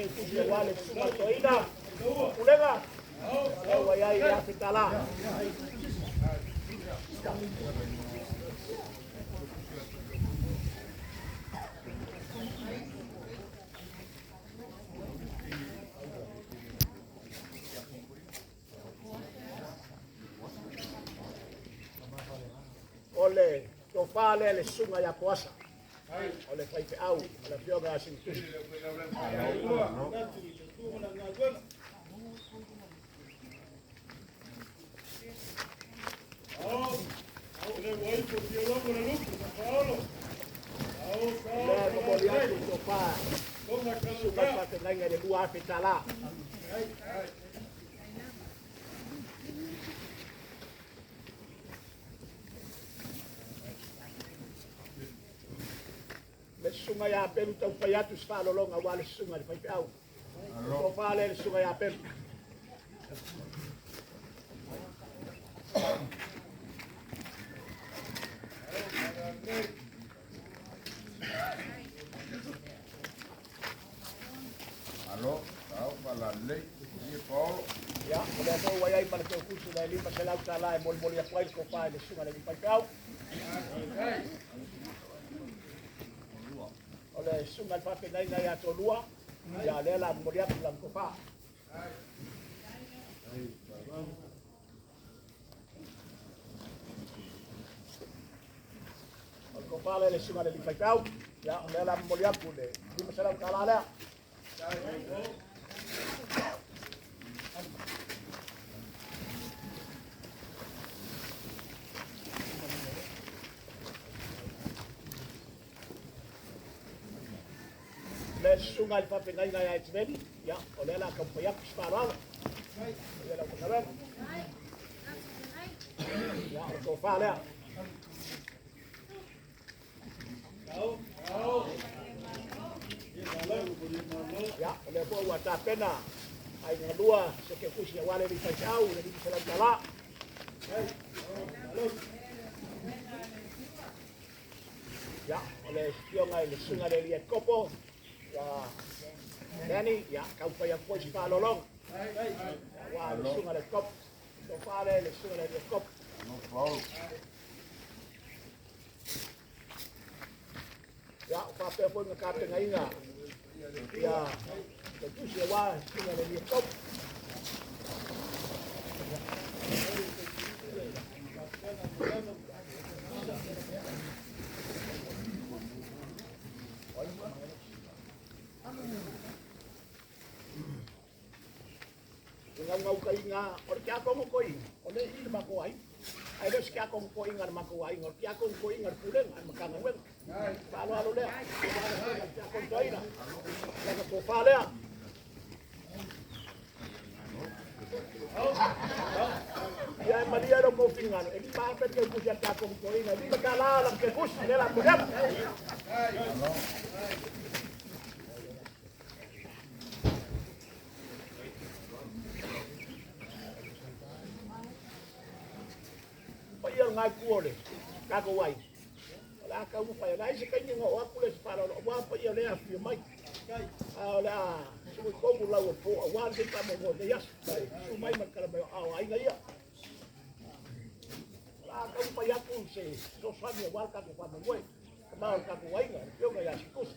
Ketusi aua le susuga i le toeaina, Pulega, lea ua i ai le $1,000. O le tofa lea le susuga ia Poasa, o le faifeau o le afioga ia Sinitusi. Lea e momoli atu le tofa susuga i faafeagaiga i le $2,000. Le susuga ia Pelu taumafai atu se faalologa aua le susuga i le faifeau. Le tofa lea i le susuga ia Pelu. Malo, sao falalelei, ia Paolo. Ia, o lea foi ua i ai ma le teutusi le $500 e molimoli atu ai le tofa i le susuga i le faifeau. O le susuga i le faafeagaiga ia Tolua, ia lea la momoli atu lana tofa. O le tofa lea i le susuga i le faifeau, ia o lea la momoli atu le $500 lea. Le susuga i le faafeagaiga ia Etiveli, ia, o lea la taumafai atu se faaaloalo. Ia lau Masalena. Ia, o le tofa lea. Ia, o lea foi ua tapena ai galua se kekusi aua le faifeau le $500. Ia, o le afioga i le susuga i le Elia Kopo, ia Danny, ia, taumafai atu foi se faaaloaloga. Ia, aua le susuga i le Kopo, tofa lea i le susuga i le Elia Kopo. Ia, o faapea foi na tapenaina ia le tusi aua le susuga i le Elia Kopo. Le naunautaiga o le tiakono toeaina, o lea e i i le matou aiga. Ae le o se tiakono toeaina a le matou aiga, o le tiakono toeaina a le Pulega, a le Matagaluega. Faaaloalo lea, aua le afioga i le tiakono toeaina, lana tofa lea. Ia e malie lo tou finagalo, e $5,000 le keukusi a le tiakono toeaina, e $5 lana keukusi, lea o le a momoli atu. Paia o lena itu o le tatou aiga, o le a taumafai, o le a i ai se taimi ona oo atu lea i se faaaloalo, aua paia o lea e afifio mai. A o le a sui tonu lau o le po aua lenei faamoemoe i lenei aso, i le susu mai ma le tala mai o aao a aiga ia. O le a taumafai atu se fesoasoani aua le tatou faamoemoe, tama o le tatou aiga, le afioga ia Situsi.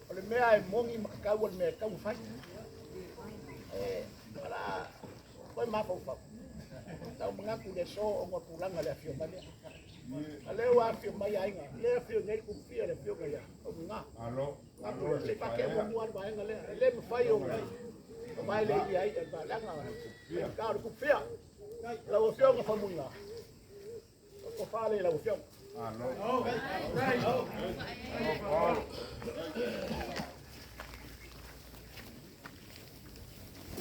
O le mea e moni ma tatau o le mea e taumafai. E, o la toe mafaufau. Tau manatu i le aso ona o tulaga i le afio mai lea. A lea ua afio mai aiga, lea afio nei le Tupufia le afioga ia Faumuina. Manatu lea, se i faatea muamua le vaega lea. E le mafai ona vae le ia ai, leaga faigata o le Tupufia. Lau Afioga Faumuina, o tofa le lau Afioga. Malo. Malo Paolo.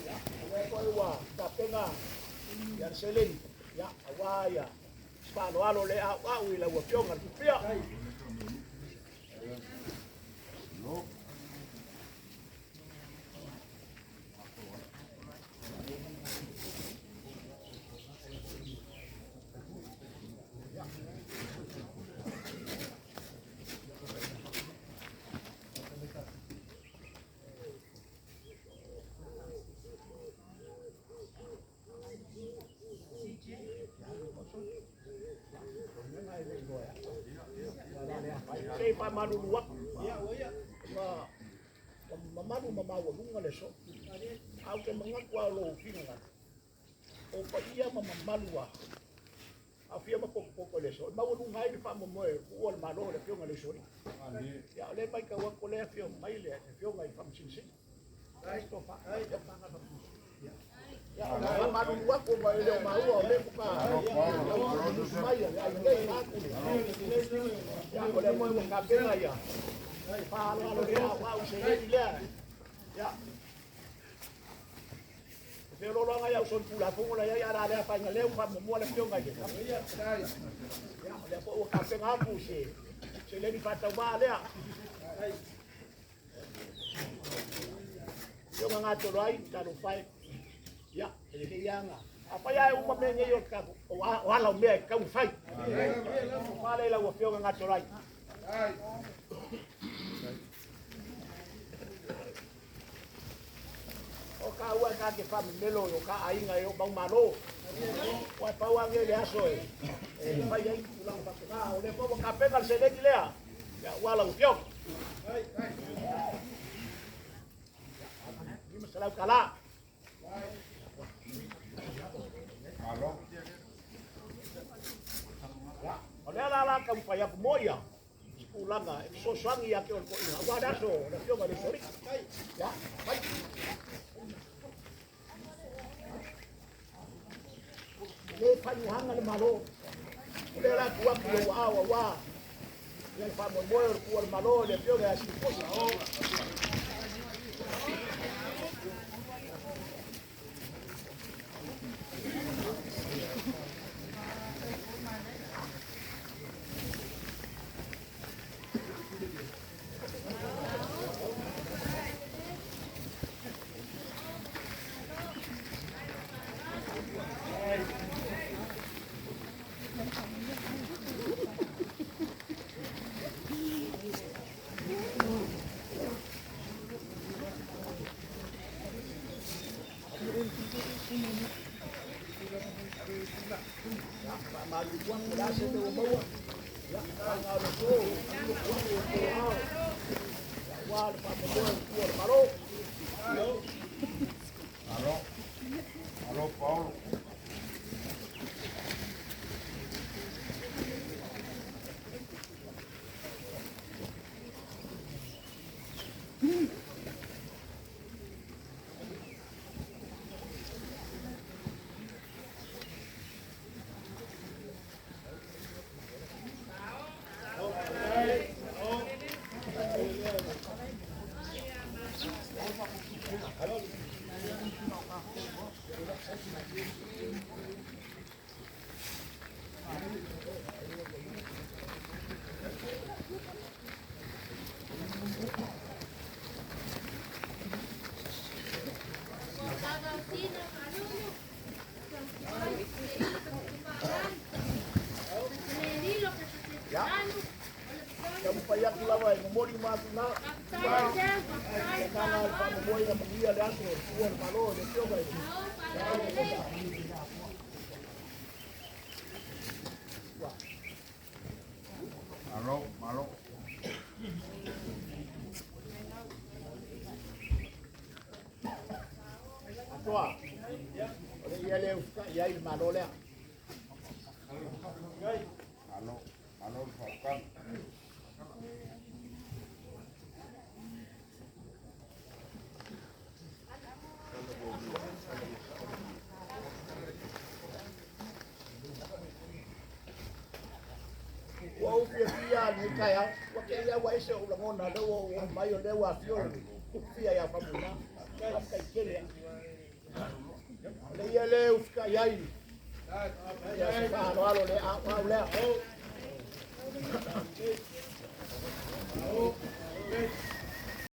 Ia, o lea foi ua tapena ia le seleni, ia, aua ia se faaaloalo le auau i lau Afioga le Tupia. Malo. Se i faamalulu atu. Ma mamalu ma maualuga le so. Au te manatu a o lou finagalo. O paia ma mamalu a afia ma potopoto i le aso. E maualuga ai le faamoemoe tuua le Malo o le Afioga i le Usoalii. Ia, o lea e matau atu o lea e afio mai le Afioga i le Faamasino Sili. Ia, o le faamalulu atu ma e le o maua o lea faatoa mai le ai nei atu le. Ia, o lea foi ua tapena ia faaaloalo le auau seleni lea. Ia, e feoloolo lava iau solitulafono la iai a la lea faiga lea ua faamuamua le Afioga i le. Ia, o lea foi ua tapena atu se seleni faatauvaa lea. Afioga gatolo ai, talofa e. Ia, e lelei lava afai lava e uma mea nei o le tatou, o ala o mea e tatau ona fai. Tofa lea i lau Afioga gatolo ai. O taua e ta te faamemelo i o ta aiga e o mau malo. Ua e pau lava nei le aso e fai ai tulaga faapena. O lea foi ua tapena le seleni lea, ia, aua lau Afioga. $500. Malo. Ia, o lea la la taumafai atu mo ia se tulaga e fesoasoani ia te oe le toeaina, aua le aso o le Afioga i le Usoalii. Ia, fai. E le fainuaga le Malo. O lea la tuu atu i ou aao aua ia le faamoemoe o le tuua o le Malo i le Afioga ia Siufosa. Ia, faamalulu atu o le a se mea ua maua. Ia, faga o le aso, tuu atu i outou aao, ia, aua le faamoemoe o le tuua o le Malo. Malo. Malo Paolo. Ia, taumafai atu lava e momoli ma atu na. E agaga o le faamoemoe ina manuia le aso o le tuua o le Malo i le Afioga i le Malo, malo. Atoa. O le ia lea usutai ai le Malo lea. Malo, malo le faautaga. lenei taeao. Ua te i lava ua ese ou lagona, o lea ua ou oo mai o lea ua afio le Tupufia ia Faumuina. Faafetai tele lava. O le ia lea e usitai ai ia se faaaloalo le auau lea.